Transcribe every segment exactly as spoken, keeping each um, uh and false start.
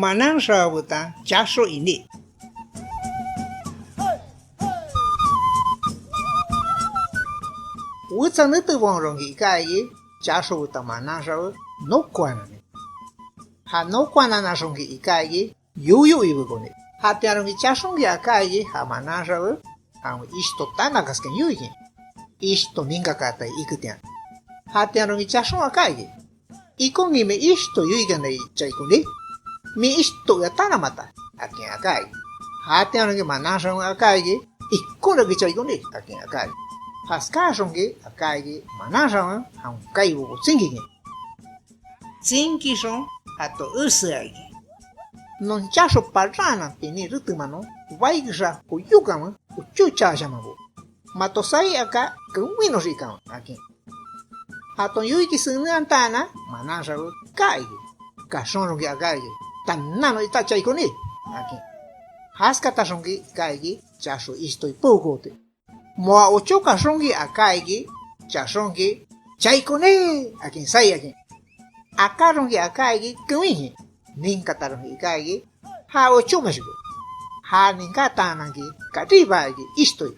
Manan xawa betan chaxo iní. Wetsa netebaonronki iká iki, chaxo betan manan xawe nokoanani. Ja nokoananaxonki iká iki, yoyo ibekoni. Jatianronki chaxonki aká iki, ja manan xawe, jawen ishto tanakaskin yoikin, ishto ninkakaatai iketian. Jatianronki chaxon aká iki, ikonki min ishto yoikanai chaikoni, min ishto ea tanamata, akin aká iki. Jatianronki manan xawen aká iki, ikonraki chaikoni, akin aká iki. Jaskáaxonki aká iki manan xawen jawen kaibo botsinkikin. Tsinkixon jato esea iki. Non chaxo paraanan pinin retemanon, bai kexa joyókanwe, ochó chaashamanbo. Mato sai aká kewinoxi ikanwe, akin. Jaton yoikin senenhataanan, manan xawe kaa iki. Kaxonronki aká iki, tanan non ita chaikoni, akin. Jaskataxonki kaa iki, chaxo ishtoi peokooti. Moa ochó kaxonki aká iki, chaxonki, chaikoni, akin sai akin. Akáronki aká iki kewinkin, ninkataronki iká iki, ja ochómashoko. Ja ninkátaananki karibaa iki ishtoi.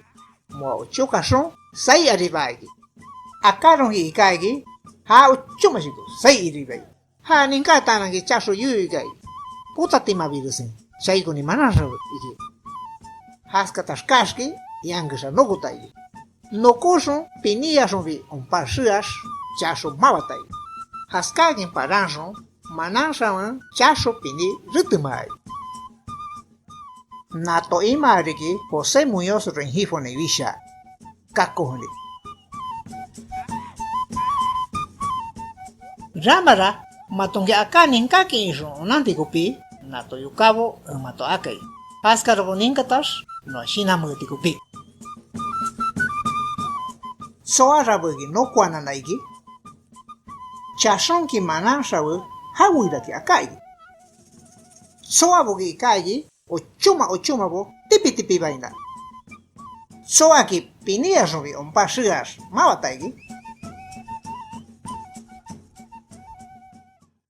Moa ochó kaxon sai aribaa iki. Akáronki iká iki, ja ochómashoko sai iribai. Ja ninkátaananki chaxo yoyo iká iki, potsatimabiresin chaikoni manan xawe iki. Jaskatax kaaxki ian kexa nokota iki. Nokóxon piniyaxonbi onpá xeax, chaxo mawata iki. Jaskáakin paranxon, manan xawen chaxo piní retemaa iki. Nato imaa riki José Muñoz Rengifoni wishaa, kako joni. Ramara matonki aká ninkákin ixon onanti kopí, nato yokábo en mato akai. Jaskarabo ninkatax noa shinanmeeti kopí. Tsoa rabéki nokoanana iki, chaxonki manan xawe jaweiraki aká iki. Tsoaboki iká iki, ochóma ochómabo tipi tipibaina. Tsoaki piniyaxonbi onpá xeax mawata iki,